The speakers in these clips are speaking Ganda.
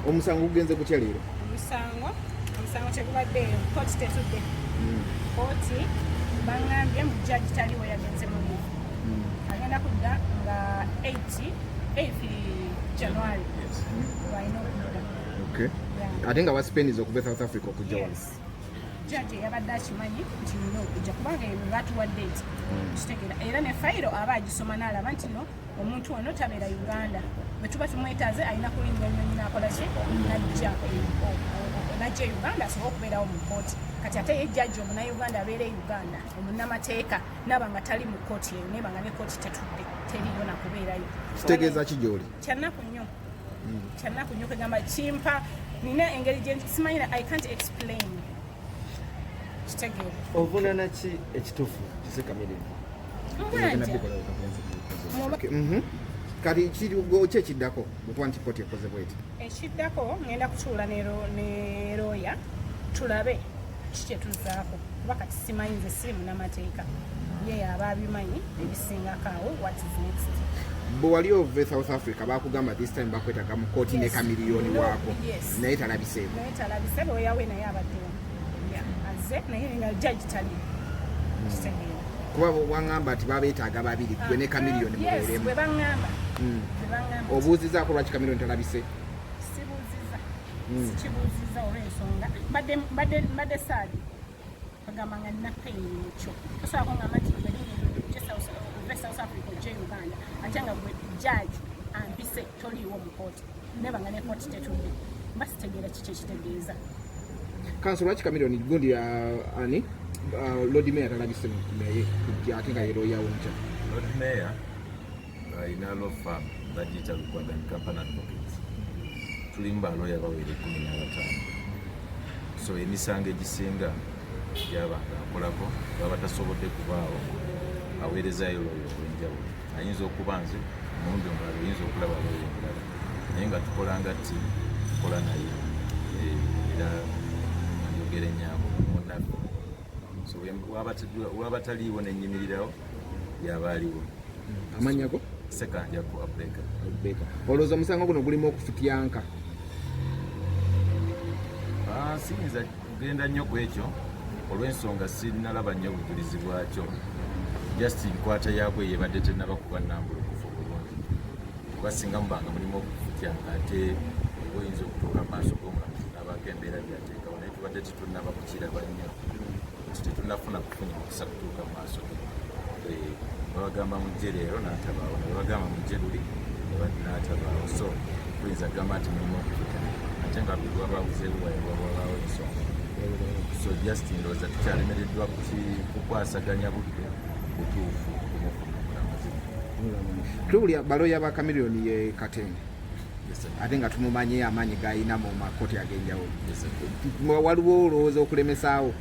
Omusango gugenze gutya leero? Omusango tegubaddeeyo, kooti tetudde. Kooti baŋŋambye mu jaji taliwo, yagenze mu leave, agenda kudda nga 8 January lwalina okudda. Ate nga wasipeniza okuva e South Africa okujja wano? Yes, jaji yabadde akimanyi nti nina okujja kubanga ebyo batuwa date, kitegeera, era ne fayiro aba agisoma n'alaba nti no, omuntu ono tabeera Uganda, bwe tuba tumwetaaze alina kulinnya ennyonyi n'akola ki, najja e Uganda asobole okubeerawo mu kooti. Kati ate ye jjaji omunauganda abeera e Uganda, omunnamateeka, naaba nga tali mu kooti eyo, neba nga ne kooti tetudde, teriyo nakubeerayo. Kitegeeza ki gy'oli? Kyanaku nnyo, kyanaku nnyo. Kwegamba kimpa nina engeri gye simanyi, I can't explain, kitegeera. Ovunana ki ekituufu, Jose Chameleone? Mbanja. Okay, Kati ki ekiddako bwekuba nti kooti ekoze bweti? Ekiddako ngenda kutuula ne looya tulabe ki kyetuzaako, kuba kati simanyi, nze siri munamateeka, ye yaba abimanyi ebisingako awo, what is next. Bwe wali ova e South Africa bakugamba this time bakwetaga mu kooti ne Yes. Chameleone No, waako? Yes. Naye talabiseeko? Naye talabise, looya we naye abaddewo. Yeah, azze naye nga jaji tali, kitegeera. Kuba waŋŋamba nti babeetaaga babiri, gwe ne Chameleone Yes, mubeeremu. bwe baŋŋamba, bwe baŋŋamba. Obuuzizaako lwaki Chameleone talabise? Sibuuziza, sikibuuziza olw'ensonga mbadde saadi bagamba nga nina pain mukyo. Tosobola kungamba nti ove South Africa ojje Uganda ate nga gwe judge ampise toliiwo mu kooti, neba nga ne kooti tetudde, mba sitegeera kiki ekitegeeza. Counsel, lwaki Chameleone gundi ani Lord Mayor talabise naye kujja ate nga ye lawyer wo nkya? Lord Mayor alina law firm bagiyita Lukwago and Company Advocates. Tulimu balooya bawera 15, so emisango egisinga gyabanga akolako baba tasobodde kubaawo, aweerezayo looya ow'enjawulo. Ayinza okuba nze, omulundi omulala oyinza okulaba looya omulala, naye nga tukola nga ttiimu, tukola naye. Era njogera ennyangu munnaffe, so waba taliiwo nenyimirirawo, yaba aliwo. Amannya go? Sekanjako Abubeka. Abubeka. Olowooza omusango guno gulimu okufutyanka? Ah, siyinza kugenda nnyo ku ekyo olw'ensonga sinnalaba nnyo obujulizi bwakyo. Just nkwata yaabwe yebadde tennaba kuba nnambulukufu bulungi, kuba singa mubanga mulimu okufutyanka ate oba oyinza okutuuka mu maaso g'omulamuzi n'abaako embeera gyateekawo, naye tubadde tetunnaba kukiraba nnyo nti tetunnafuna kufunya mukisa kutuuka mu maaso ge. Babagamba mujje leero n'atabaawo, ne babagamba mujje luli n'atabaawo, so tuyinza kugamba nti mulimu okufutyanka ate nga buli lwababuzeewo wabaawo ensonga. So just ndowooza tukyalemereddwa kukwasaganya budde butuufu kumufuna omulamuzi. Tuwulira baloya ba Chameleone ye Katende. Yes, sir. Ate nga tumumanyi amaanyi gayina mu makooti ag'enjawulo. Yes, sir. Waliwo olowooza okulemesaawo?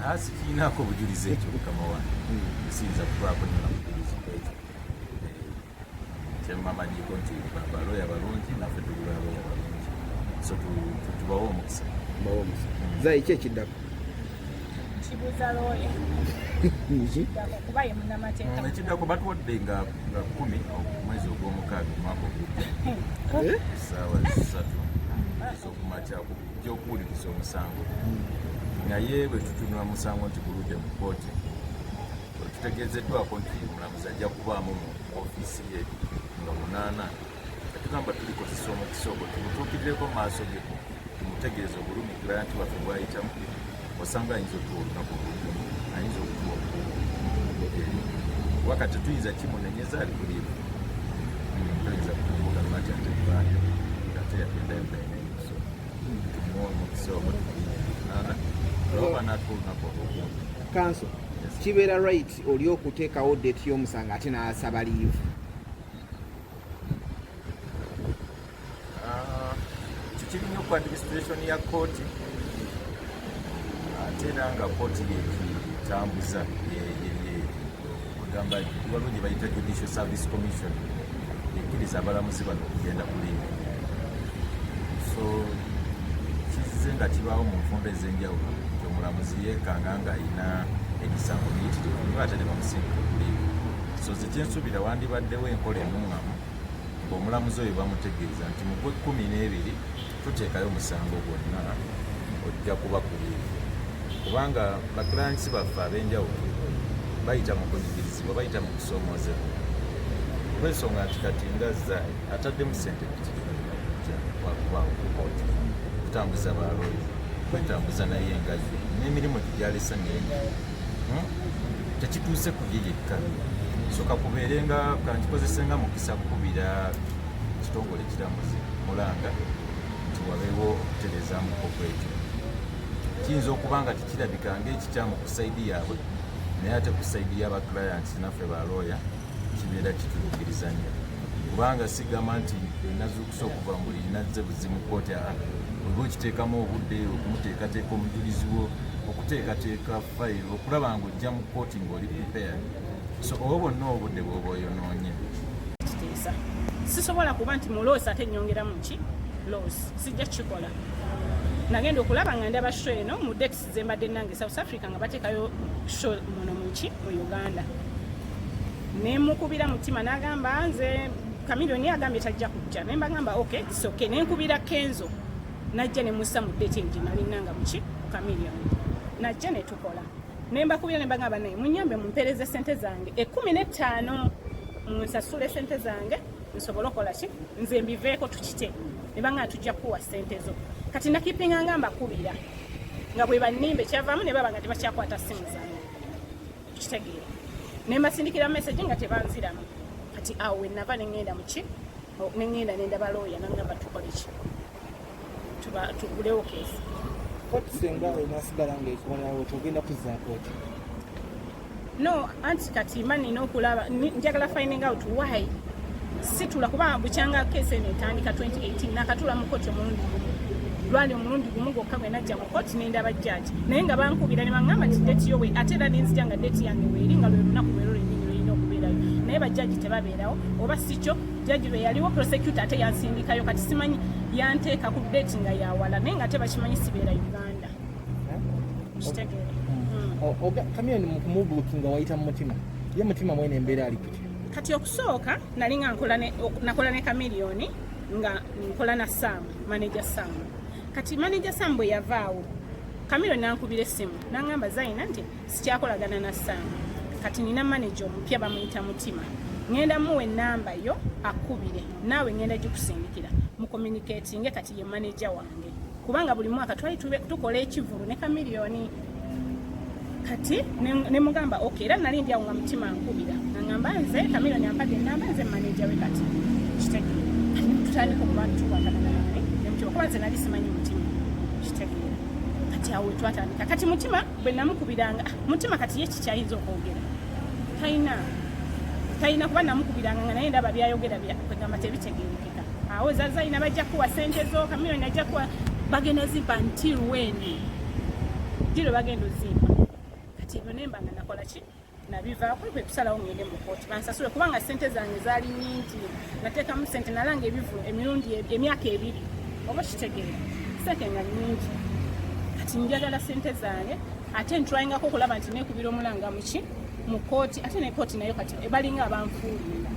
Ah, sikiinaako obujulizi ekyo, mukama wange, siyinza kubaako nnyo na bujulizi kwekyo. Kyemmamanyiko nti baloya balungi, naffe tuli baloya balungi, so tubawe omukisa. Bawe omukisa. Zayi, ki ekiddako? Kibuuza looya kuba ye munnamateeka. Ekiddako batuwadde nga 10 omwezi ogw'omukaaga omwaka ogujja, Eh? essaawa 3 ez'okumakya okujja okuwuliriza omusango. Naye bwe tutunula musango nti guludde mu kkooti, tutegeezeddwako nti omulamuzi ajja kubaamu mu ofiisi ye nga 8. Tugamba tulikozesa omukisa ogwo tumutuukirireko mu maaso ge, tumutegeeze obulumi client waffe bwayitamu. Osanga ayinza okutuwa olunaku olulungi, ayinza okutuwa okukubo wakati tuyinza kimunenyeza ali ku leave, tuyinza kumugamba nti ate vaayo ate yagendayo galina. So tumuwe omukisa ogwo, 8 oba natuwa olunaku olwokumpi. Counsel, kibeera right oli okuteekawo date y'omusango ate n'asaba leave? Ah, ekyo kiri nnyo ku administration ya kooti, ate era nga kooti yekitambuza, kugamba waliwo gye bayita Judicial Service Commission ekkiriza abalamuzi bano okugenda ku leave. So kizze nga kibaawo mu nfunda ez'enjawulo nti omulamuzi yeekanga ng'alina emisango miyitirivu nnyo ate ne bamusindika ku leave. So ze kyensuubira wandibaddewo enkola enuŋŋamu. Ng'omulamuzi oyo bamutegeeza nti mu gwe 12 tuteekayo omusango gwonna, ojja kuba ku leave, kubanga baclients baffe ab'enjawulo bayita mu kunyigirizibwa, bayita mu kusoomoozebwa, olw'ensonga nti kati nga Zai ataddemu sente mpitirivu kujja wakubaawo ku kooti, kutambuza balooya, kwetambuza, naye nga ye n'emirimu gye gyalese mingi. Tekituuse ku ye yekka. So kakubeere nga kankikozese nga mukisa kukubira kitongole kiramuzi mulanga nti wabeewo okutereezaamuko kwekyo. Kiyinza okuba nga tekirabika ng'ekikyamu ku side yaabwe, naye ate ku side y'abaclients naffe balooya kibeera kitunyigiriza nnyo, kubanga sigamba nti nazuukusa okuva mu buli nazze buzimu kooti. Aa, oba okiteekamu obudde okumuteekateeka omujulizi wo, okuteekateeka fayiro, okulaba ng'ojja mu kooti ng'oli prepared. So obwo bwonna obudde bw'oba oyonoonye. Kiteesa sisobola kuba nti mu loss ate nyongeramu ki loss, sijja kukikola. Nagenda okulaba nga ndaba show eno mu dates ze mbadde nange South Africa, nga bateekayo show muno muki mu Uganda. Nemukubira Mutima n'agamba nze Chameleone agambye tajja kujja, naye mbagamba ok, it's okay. Nenkubira Kenzo, najja nemussa mu date eno gye nalinanga muki Chameleone, najja netukola. Nembakubira nembagamba naye munyambe mumpeereze sente zange 15, munsasule sente zange nsobole okukola ki, nze mbiveeko tukite. Nebanga tujja kukuwa sente zo. Kati nakipinga nga mbakubira nga bwe bannimba, ekyavaamu ne baba nga tebakyakwata simu zange, kitegeera? Nembasindikira message nga tebanziramu. Kati awo we nava neŋŋenda muki, neŋŋenda nendaba looya, nangamba tukole ki, tugulewo case. Kooti senga enasigala ngaekubalawo, togenda kuzzaako ki? No, anti kati mba nina okulaba, njagala finding out why situla, kuba bukyanga case eno etandika 2018, nakatula mu kooti omulundi gumu, lwali omulundi gumu gwokka gwe najja mu kooti nendaba judge, naye nga bankubira ne baŋŋamba nti date yo we, ate era nenzija nga date yange weeri, nga lwe lunaku lwero lwennyini lwerina okubeerayo, naye bajjaji tebabeerawo. Oba si kyo, judge lwe yaliwo, prosecutor ate yansindikayo. Kati simanyi yanteeka ku date nga yawala, naye nga ate bakimanyi sibeera Uganda, kitegeera? Chameleone mu kumubookinga wayita mu Mutima, ye Mutima mwene embeera ali kuti? Kati okusooka nali nga nakola ne Chameleone, nga nkola na Sam, manager Sam. Kati manager Sam bwe yavaawo, Chameleone nankubira essimu nangamba, "Zaina, nti sikyakolagana na Sam, kati nina manager omupya bamuyita Mutima, ngenda muwa enamba yo akubire naawe, ngenda gikusindikira mucommunicatinge. Kati ye manager wange," kubanga buli mwaka twali tukola ekivulu ne Chameleone. Kati ne mugamba ok. Era nali ndi awo nga Mutima nkubira nangamba nze Chameleone ampadde enamba, nze manager we. Kati kitegeera, kati tutandika okuba tukwatagana naye ne Mutima, kuba nze nali simanyi Mutima, kitegeera? Kati awo wetwatandika. Kati Mutima bwe namukubiranga, ah, Mutima kati ye kikyayinza okwogera talina, kuba namukubiranga nga naye ndaba byayogera kwegamba tebitegerekeka. Awo Zazaina bajja kuwa sente zo, Chameleone ajja kuwa, bagenda zimpa until when diro bagenda ozimpa. Kati ebyo nemba nga nakola ki, nabivaako, kwe kusalawo ngende mu kooti bansasule, kubanga sente zange zaali nyingi. Nateekamu sente, nalanga ebivu emirundi emyaka 2, oba kitegeera, sente nga nyingi. Kati njagala sente zange, ate ntryingako okulaba nti nekubira omulanga muki mu kooti, ate ne kooti nayo kati ebalinga abanfuulinga.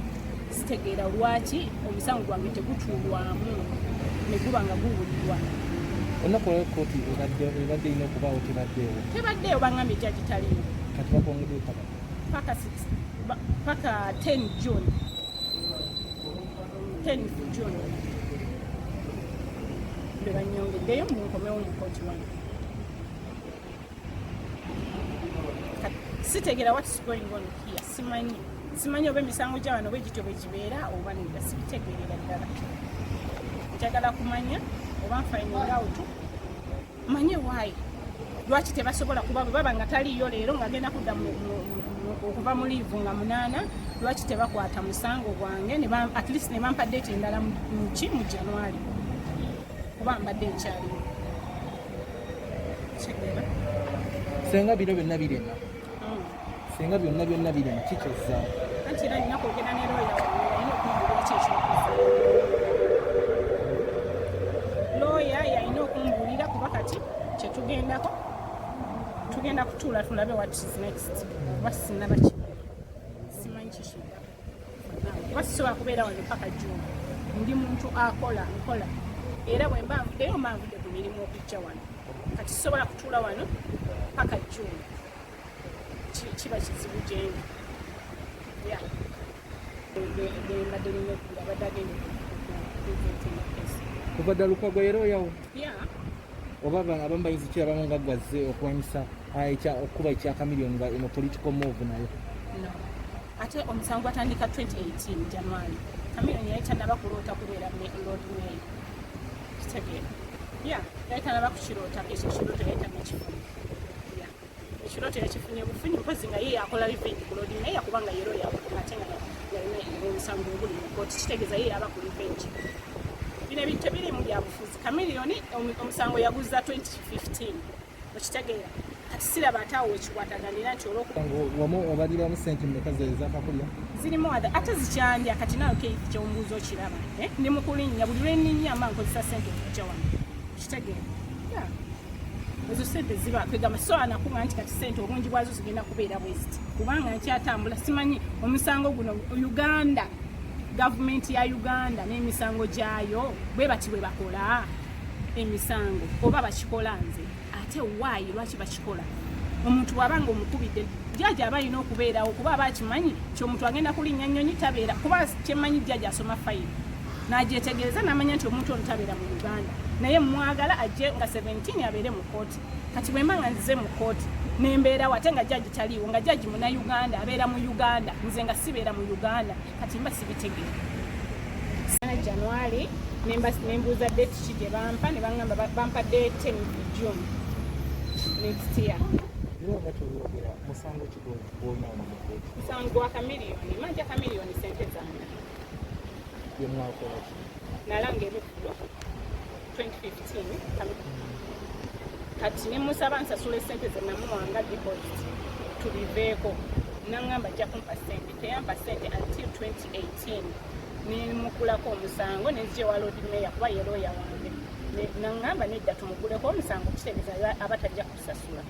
Sitegeera lwaki omusango gwange tegutuulwamu ne guba nga guwulirwa. Olunaku olwa kooti ebadde erina okubaawo tebaddeewo? Tebaddeewo, bangambye jaji taliyo. Kati bakwongeddeyo paka? Paka paka 10 June, 10 June lwe banyongeddeyo munkomewo mu kooti wano. Sitegeera what's going on here. Simanyi oba emisango gya wano bwe gityo bwe gibeera oba nedda, sibitegeerera ddala. Njagala kumanya oba nfinding out manye why, lwaki tebasobola kuba bwe baba nga taliiyo leero, ng'agenda kudda okuva mu leave nga 8, lwaki tebakwata musango gwange at least ne bampa date endala muki mu January, kuba mbadde nkyaliwo, kitegeera? Senga bino byonna birema, senga byonna byonna birema, kikyozaawo? Anti era nina kwogera ne lawyer wange, alina okumbuulira ki ekyokuza. Lawyer yalina okumbuulira, kuba kati kyetugendako, tugenda kutuula tulabe what is next, kuba sinaba kimanya, simanyi kikidda, kuba sisobola kubeera wano paka June. Ndi muntu akola, nkola, era bwe mba nvuddeyo, mba nvudde ku mirimu okujja wano. Kati sisobola kutuula wano paka June. Kiba kizibu gyendi. Yeah. Mbadde nina okugula, abadde agenda okupresentinga case. Kuva ddala Lukwago era oyawo? Yeah. Oba abamu bayinza kirabamu nga gwazze okulwanyisa okukuba ekya Chameleone, nga eno political move nayo? No, ate omusango gwatandika 2018 January. Chameleone yali tanaba kuloota kubeera Lord Mayor, kitegeera? Yeah, yali tanaba kukiroota ekyo. Ekirooto yali tanakifuna. Yeah, ekirooto yakifunye bufunyi, mpozi nga ye yakola revenge ku Lord Mayor, kubanga yero ate nga yalina omusango oguli mu kooti. Kitegeeza ye yaba ku revenge. Bino ebintu tebirimu bya bufuzi. Chameleone omusango yaguza 2015, okitegeera? Kati siraba ate awo wekikwataganira nti olwokuba Wamu obaliramu sente mmeka zezakakulya? Zirimu ada ate zikyandya. Kati nawe Keith, kyombuuza okiraba, eh? Ndi mu kulinnya, buli lwenninnya mba nkozesa sente okujja wano, kitegeera? Yeah. Ezo sente ziba kwegamba so anakuŋa nti kati sente obungi bwazo zigenda kubeera bwe ziti, kubanga nkyatambula. Simanyi omusango guno, Uganda, gavumenti ya Uganda n'emisango gyayo bwe bati bwe bakola emisango, oba bakikola nze ate waayi lwaki bakikola? Omuntu bw'aba nga omukubidde, jjajja aba alina okubeerawo, kuba aba akimanyi nti omuntu agenda kulinnya nnyonyi tabeera, kuba kyemmanyi jjajja asoma fayiro n'agyetegereza n'amanya nti omuntu ono tabeera mu Uganda, naye mwagala ajje nga 17 abeere mu kooti. Kati bwe mba nga nzize mu kooti nembeerawo, ate nga jjajji taliiwo, nga jjajji Munnayuganda abeera mu Uganda, nze nga sibeera mu Uganda, kati mba sibitegeera. Sana January nembuuza date ki gye bampa, ne baŋŋamba bampadde 10 June next year. Era nga toyogera, musango ki gwolina wano mu kooti? Musango gwa Chameleone, manja Chameleone sente zange. Yemwakola ki? Nalanga ebivvulu 2015. Kati nemusaba nsasula esente ze namuwanga deposit tubiveeko, naŋŋamba ajja kumpa sente. Teyampa sente until 2018. Nemukulako omusango, nenzija ewa Lord Mayor, kuba ye lawyer wange. Naŋŋamba nedda, tumuguleko omusango, kitegeeza aba tajja kusasula.